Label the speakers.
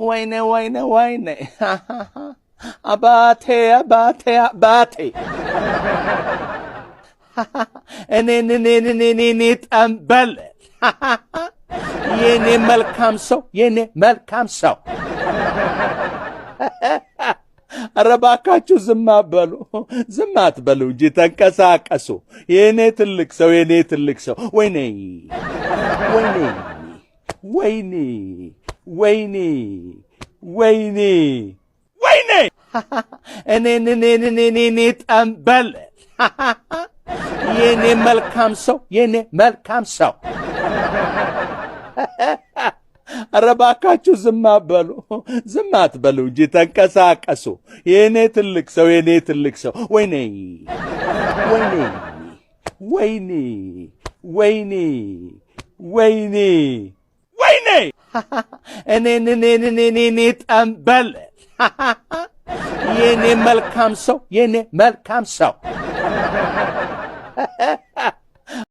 Speaker 1: ወይኔ ወይኔ ወይኔ አባቴ አባቴ አባቴ እኔን እኔን እኔን እኔ ጠንበል የኔ መልካም ሰው የኔ መልካም ሰው። ኧረ እባካችሁ ዝም አትበሉ፣ ዝም አትበሉ እንጂ ተንቀሳቀሱ። የኔ ትልቅ ሰው የኔ ትልቅ ሰው ወይኔ ወይኔ ወይኔ ወይኔ ወይኔ ወይኔ እኔን እኔን እኔን እኔ ጠንበል የኔ መልካም ሰው የኔ መልካም ሰው። ኧረ እባካችሁ ዝም አትበሉ፣ ዝም አትበሉ እንጂ ተንቀሳቀሱ። የኔ ትልቅ ሰው የኔ ትልቅ ሰው ወይኔ ወይኔ ወይኔ ወይኔ ወይኔ ወይኔ እኔን እኔን እኔን እኔ ጠንበል የኔ መልካም ሰው የኔ መልካም ሰው።